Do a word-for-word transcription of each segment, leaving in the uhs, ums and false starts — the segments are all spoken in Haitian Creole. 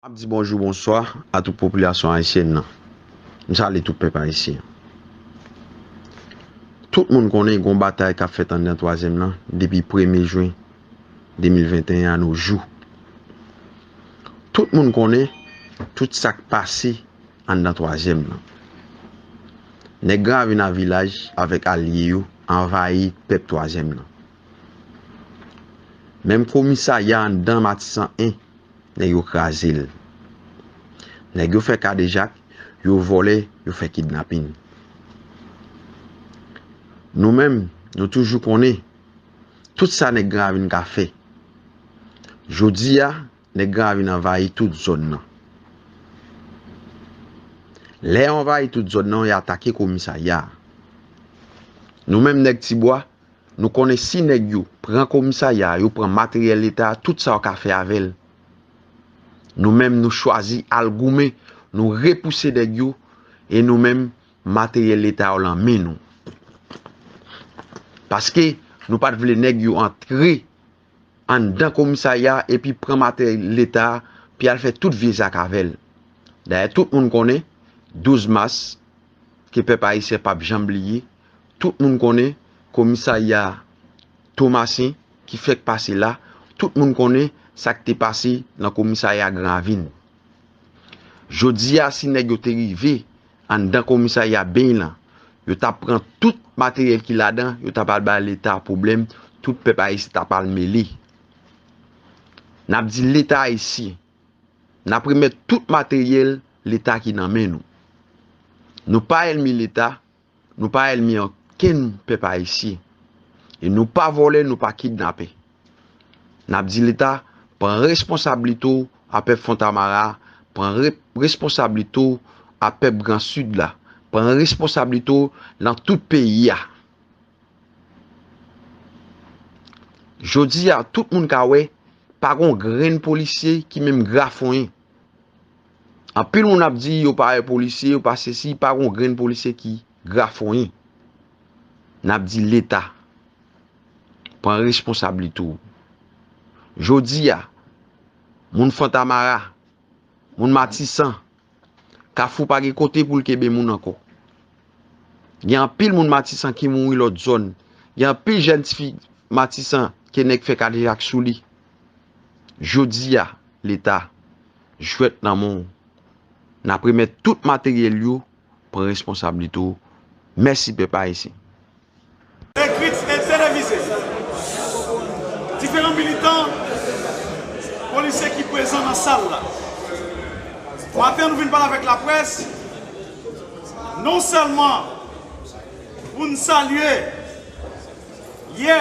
M ap di bonjou, bonswa a tout popilasyon ayisyèn nan. M salye tout pèp ayisyen. Tout moun konnen gen yon batay k ap fèt anndan twazyèm lan depi premye jen de mil venteyen a nos jours. Tout moun konnen tout sa k pase anndan twazyèm lan. Nèg Gran Ravin a Vilaj avèk alye yo anvayi pèp twazyèm lan. Menm komisarya anndan Matisan en, nèg yo kraze l. Nèg yo fè kadejak, yo vòlè, yo fè kidnapin. Nou menm, nou toujou konnen tout sa nèg Gran Ravin ka fè. Jodi a, nèg Gran Ravin anvayi tout zòn nan. Lè yo anvayi tout zòn nan, yo atake komisarya a. Nou menm nèg Tibwa, nou konnen si nèg yo pran komisarya a, yo pran materyèl leta a, tout sa yo ka fè avè l. Nou menm, nou chwazi al goumen, nou repouse nèg yo, e nou menm, materyèl leta yo lan men nou. Paske nou pa t vle nèg yo antre anndan komisarya a epi pran materyèl leta a, pi al fè tout vye zak avè l. Dayè, tout moun konnen, douz mas, ke pèp ayisyen p ap janm bliye, tout moun konnen komisarya Tomasen ki fèk pase la, tout moun konnen sa k te pase nan komisarya Gran Ravin. Jodi a, si nèg yo te rive anndan komisarya Beny lan, yo t ap pran tout materyèl ki ladan, yo t ap al bay leta pwoblèm, tout pèp ayisyen t ap al mele. N ap di leta ayisyen, n ap remèt tout materyèl leta ki nan men nou. Nou pa ènmi leta, nou pa ènmi okenn pèp ayisyen. E nou pa vòlè, nou pa kidnapè. N ap di leta, pran responsablite w a pèp Fontamara, pran re-, responsablite w a pèp Gran Sid la, pran responsablite w nan tout peyi a. Jodi a, tout moun ka wè, pa gon grenn polisye ki menm grafonyen. Anpil moun ap di yo pa wè polisye, yo pa sesi, pa gon grenn polisye ki grafonyen. N ap di leta, pran responsablite w. Jodi a, moun Fontamara, moun Matisan, Kafou pa gen kote pou l kenbe moun ankò. Gen anpil moun Matisan ki mouri lòt zòn. Gen anpil jèn tifi Matisan ke nèg fè kadejak sou li. Jodi a, leta, jwèt nan men w. N ap remèt tout materyèl yo, pran responsablite w. Mèsi pèp ayisyen. Ekri e televize. Diferan militan, polisye ki prezan nan sal la. Maten, nou vin pale avèk laprès, non sèlman pou n salye yè,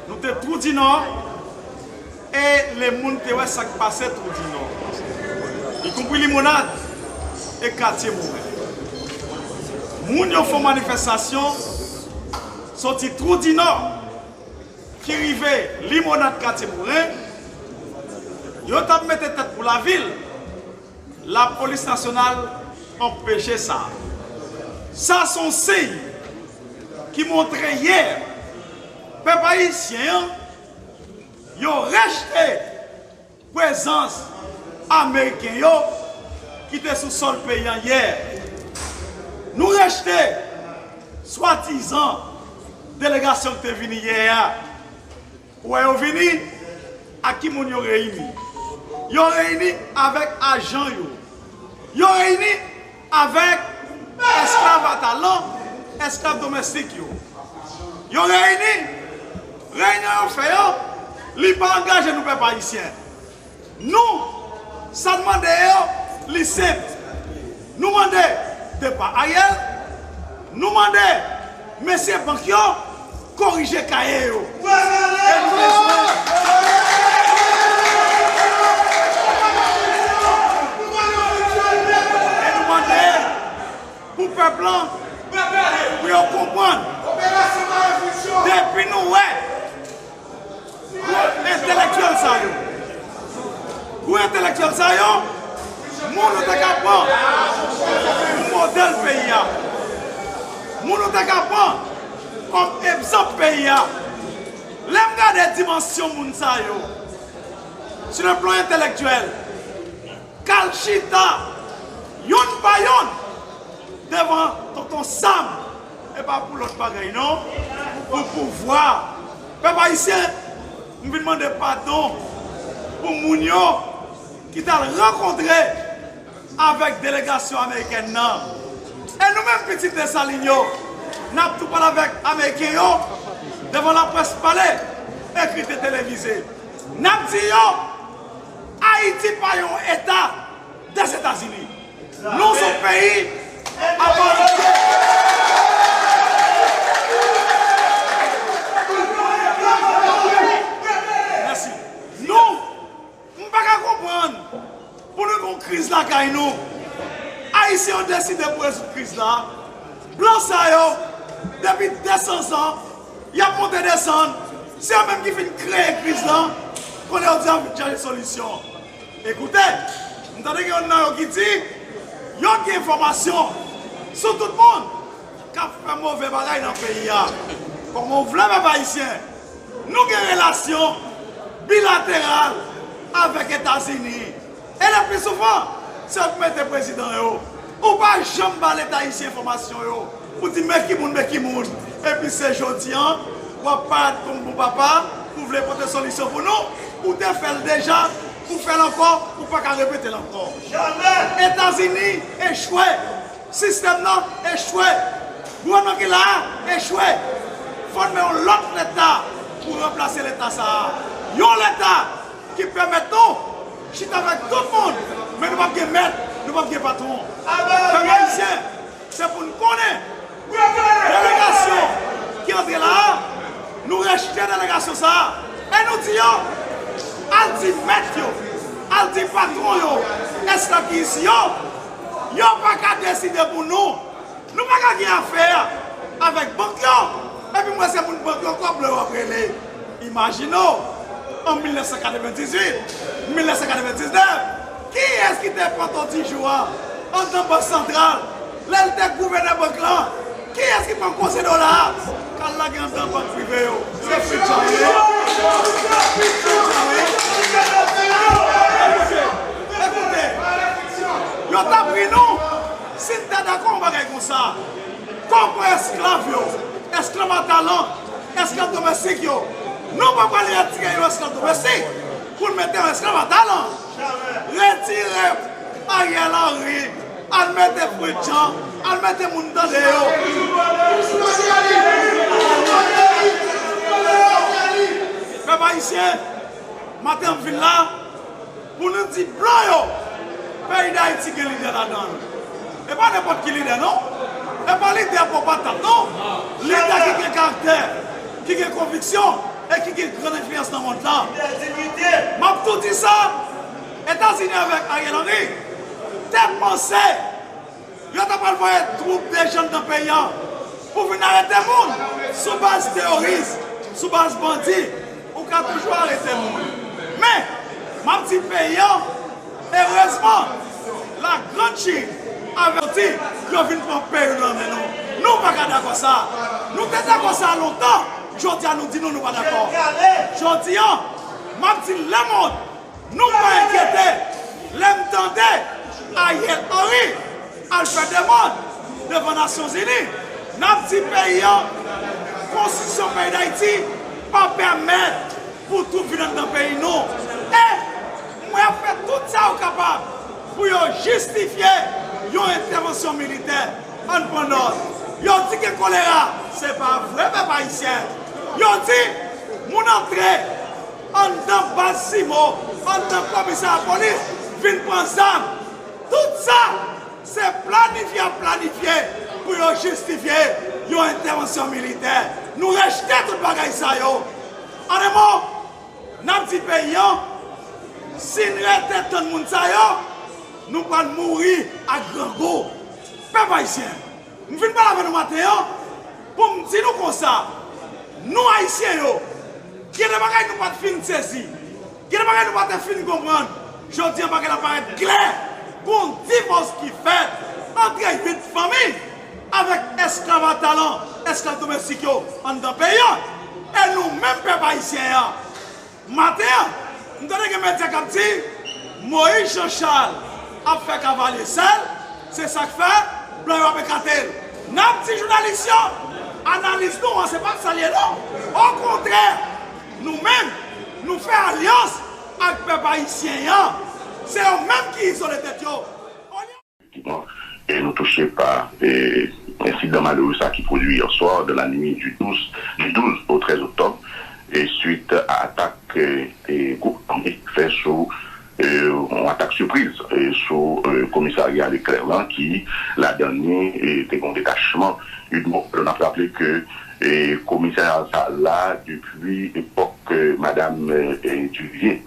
nou te Twou di Nò, e lemonn te wè sa k pase Twou di Nò, ikonpri Limonad e Katye Moren. Moun yo fè yon manifestasyon soti Twou di Nò ki rive Limonad, Katye Moren. Yo t ap mete tèt pou lavil. Lapolis nasyonal anpeche sa. Sa se yon siy ki montre yè pèp ayisyen an, yo rejte prezans ameriken yo ki te sou sòl peyi an yè. Nou rejte swadizan delegasyon ki te vini yè a. Ou wè yo vini, ak ki moun yo reyini? Yo reyini avèk ajan yo. Yo reyini avèk esklav a talan, esklav domèstik yo. Yo reyini, reyinyon yo fè yo, li pa angaje nou pèp ayisyen. Nou, sa n mande yo, li senp. Nou mande depa Ariel, nou mande mesye bank yo korije kaye yo. E nou bezwen, e nou mande pou pèp lan, pou yo konprann, depi nou wè gwo entelektyèl sa yo. Gwo entelektyèl sa yo, moun ou te ka pran kòm modèl peyi a. Moun ou te ka pran kòm egzanp peyi a. Lè m gade dimansyon moun sa yo, sur le plan intellectuel, chita yonn pa yonn devan Tonton Sam. E pa pou lòt bagay non, pou pouvwa. Pèp ayisyen, m vin mande padon pou moun yo ki t al rankontre avèk delegasyon amerikèn nan. E nou menm pitit Desalin yo, n ap tou pale avèk ameriken yo devan laprès pale, ekri, televize. N ap di yo, Ayiti pa yon eta Dèzetazini. Nou se yon peyi apa antye. Mèsi. Nou, m pa ka konprann pou nou gen yon kriz lakay nou. Ayisyen yo deside pou rezoud kriz la. Blan sa yo, depi de san zan, y ap monte desann. Se yo menm ki fin kreye kriz lan. Kounye a yo di y ap chache solisyon. Ekoute, m tande gen youn nan yo ki di yo gen enfòmasyon sou tout moun k ap fè move bagay nan peyi a. Kòman w vle, pèp ayisyen, nou gen relasyon bilateral avèk Etazini. E le pli souvan, se yo k mete prezidan yo. Ou pa janm ba Leta ayisyen enfòmasyon yo. Ou di, men ki moun, men ki moun. Epi se jodi a, w ap parèt kòm bon papa, ou vle pote solisyon pou nou. Ou te fè l deja, ou fè l ankò, ou pa ka repete l ankò. Etazini echwe. Sistèm nan echwe. Gouvènman ki la a echwe. Fò n men yon lòt Leta pou ranplase Leta sa a. Yon Leta ki pèmèt nou chita avèk tout moun, men nou p ap gen mèt, nou p ap gen patwon. Pèp ayisyen, se pou n konnen delegasyon ki antre la a, nou rejte delegasyon sa a. E nou di yo, al di mèt yo, al di patwon yo, esklav ki isi yo, yo pa ka deside pou nou. Nou pa ka gen afè avèk bank yo. Epi m wè se moun bank yo kòb yo ap rele. Imajine w, an mil nèf san katrevendizuit, mil nèf san katrevendiznèf, kiyès ki te pran Tòti Jou a anndan Bank Santral lè l te gouvènè bank lan? Kiyès ki pran Konseye Dola a k al lage anndan bank prive yo? Se Fritz Jean wi. Fritz Jean wi. Ekoute, ekoute. Yo t ap ri nou si n ta dakò yon bagay konsa. Kòman esklav yo, esklav a talan, esklav domestik yo, nou pa pral retire yon esklav domestik pou n mete yon esklav a talan. Retire Ariel Henry, al mete Fritz Jean, al mete moun tande yo. Pèp ayisyen, maten m vin la, pou nou di blan yo, peyi Dayiti gen lidè ladan l. E pa nenpòt ki lidè non. E pa lidè po patat non. Lidè ki gen karaktè, ki gen konviksyon e ki gen gran enfliyans nan mond lan. M ap tou di sa, Etazini avèk Ariel Henry te panse yo ta pral voye twoup de jèn nan peyi a pou vin arete moun sou baz teyoris, sou baz bandi. Ou ka toujou arete moun. Men, m ap di peyi a, erezman, la grande Chine avèti yo vin pran peyi nan men nou. Nou pa ka dakò sa. Nou te dakò sa lontan. Jodi a nou di non, nou pa dakò. Jodi a, m ap di lemonn, nou pa enkyete lè m tande Ariel Henry al fè demann devan Nasyonzini. N ap di peyi a, konstitisyon peyi Dayiti pa pèmèt pou twoup vin anndan peyi nou. E mwen ap fè tout sa yo kapab pou yo jistifye yon entèvansyon militè. Ann pran nòt. Yo di gen kolera. Se pa vre, pèp ayisyen. Yo di moun antre anndan baz Simo, anndan komisarya polis, vin pran zam. Tout sa, se planifye y ap planifye pou yo jistifye yon entèvansyon militè. Nou rejte tout bagay sa yo. An de mo, n ap di peyi a, si n rete tann moun sa yo, nou pral mouri ak grangou. Pèp ayisyen, m vin pale avè nou maten an pou m di nou konsa, nou ayisyen yo, gen de bagay nou pa t fin sezi, gen de bagay nou pa t fin konprann. Jodi a, bagay la parèt klè. Gon divòs ki fèt antre uit fanmi avèk esklav a talan, esklav domestik yo anndan peyi a. E nou menm pèp ayisyen an, maten an, m tande gen medya k ap di Moïse Jean Charles Ap fè kavalye sèl, se sa k fè blan yo ap ekate l. N ap di jounalis yo, analiz nou an se pa sa l ye non. Okontrè, nou menm, nou fè alyans ak pèp ayisyen an. Se yo menm ki izole tèt yo. Efektivman, e nou touche pa e, ensidan malere sa ki pwodui yè swa, dans la nuit du douze, du douze au treize octobre, e suite à atak e, e, gwoup ame fè sou e, yon atak sipriz e, sou e, komisarya Leclerc lan ki ladan li e, te gen yon detachman U D M O. N ap raple ke e, komisarya sa la depi epòk e, madanm e, e, Duvivier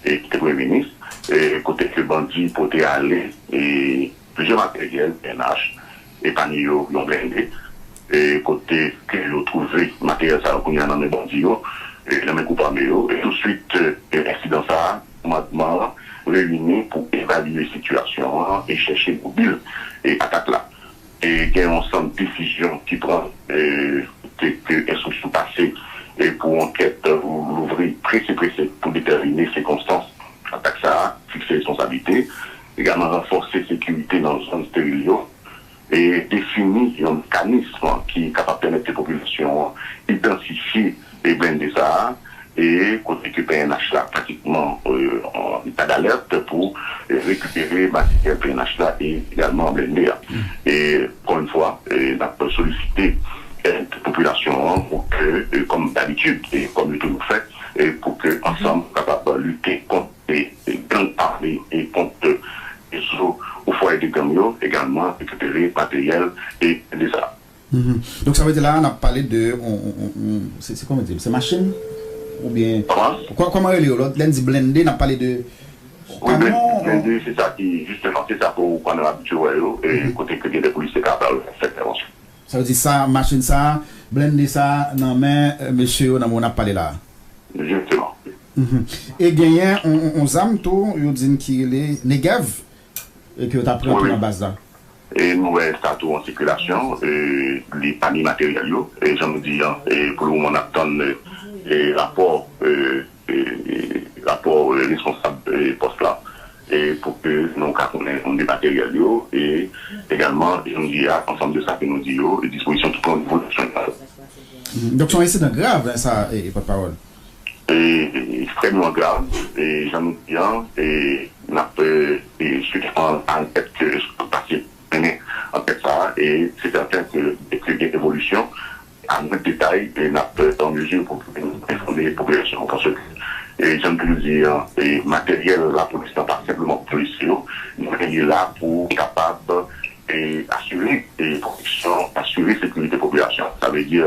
e, ki te premye minis, e, kote ke bandi pote ale e, plizyè materyèl P N H, e pami yo yon blende, e kote ke yo twouve materyèl sa yo kounye a nan men bandi yo, e nan men gwoup ame yo, e touswit e, ensidan sa a, kòmandman an reyini pou evalye sitiyasyon an e chèche mobil e atak la. E gen yon sanm desizyon ki pran, e, kote ke enstriksyon pase e pou ankèt louvri prese prese pou detèmine sikonstans atak sa a, fikse responsablite, egalman ranfòse sekirite nan zòn steril yo, e defini yon mekanis ki kapab pèmèt ke popilasyon an idantifye e blende sa a, e kote ke P N H la pratikman e, an eta dalèt pou e, rekipere materyèl P N H la e egalman blende a. E ankò yon fwa, e, n ap solisite èd popilasyon an pou ke, e, kòm dabitid, e kòm yo toujou fè, e pou ke ansanm kapab lite kont e, e gang ame e kont e, rezo ou fwaye de gang yo, egalman rekipere materyèl e blende sa a. Mhm. Donk sa vle di la a n ap pale de on, on, on, on, se, se kòman di l? Se machin? Oubyen kòman? Kò- kòman rele yo? Lè n di blende, n ap pale de kamyon? Wi, blende se sa ki, jisteman, se sa ke w konn abitye wè yo, e kote ke gen de polisye k ap fè entèvansyon. Sa vle di sa, machin sa, blende sa nan men e, mesye yo nan moman n ap pale la a? Jisteman. Mhm. E genyen on, on, on zam tou, yo di n ki rele Negev, e ke yo ta pran tou nan baz la. E nou wè sa tou an sikilasyon, e li pami materyèl yo. E jan nou di an, e pou le moman n ap tann e, e rapò, e, e, e rapò e, responsab e, pòs la, e pou ke nou ka konnen yon de materyèl yo, e egalman, jan nou di a, ansanm de sa ke nou di yo, e dispozisyon ki pran o nivo nasyonal. Mhm. Donk se yon ensidan grav, en, sa, e, e pòtpawòl. E, e, ekstrèmman grav, e jan nou di an, e n ap e, e, swiv ankèt ke pase mennen ankèt sa a, e se sèten ke dèk ke gen evolisyon, a mwen detay, e n ap an mezi pou enfòme popilasyon an, paske e, jan nou di an, e materyèl lapolis lan pa senpleman pou polisye yo, men li la pou kapab e asire e pwoteksyon, asire sekirite popilasyon. Sa vle di,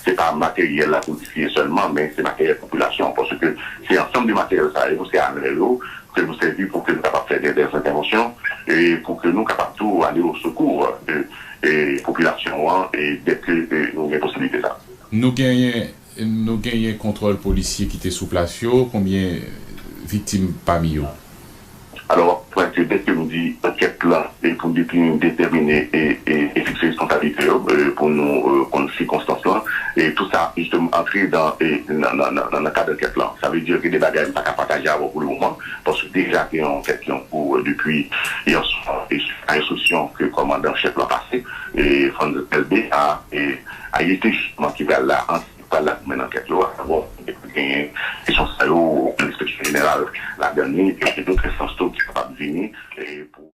se pa materyèl lapolis li ye sèlman, men se materyèl popilasyon, paske se ansanm de materyèl sa yo, se avè yo ke nou sèvi pou ke nou kapab fè de, de entèvansyon e pou ke nou kapab tou ale o sekou de e, popilasyon an e dèk ke e, nou gen posiblite sa. Nou genyen, nou genyen kontwòl polisye ki te sou plas yo, konbyen viktim pami yo? Alò, w ap wè ke dèk ke nou di ankèt lan e pou n depi detèmine e, e, e fikse responsablite yo, e, pou nou e, konn sikonstans lan, e tout sa jisteman antre dan, e, nan, nan, nan, nan kad ankèt lan. Sa vle di gen de bagay m pa ka pataje avè w pou le moman, paske deja gen yon ankèt ki an kou e, depi yè swa, e, a enstriksyon ke kòmandan chèf lan pase, e, Frantz Elbé a, e, a li te jisteman ki pral la, an, pral la pou mennen ankèt yo, a, bon, genyen kesyon sa yo, enspeksyon jeneral ladan li, e gen dòt enstans tou ki kapab vini, e, pou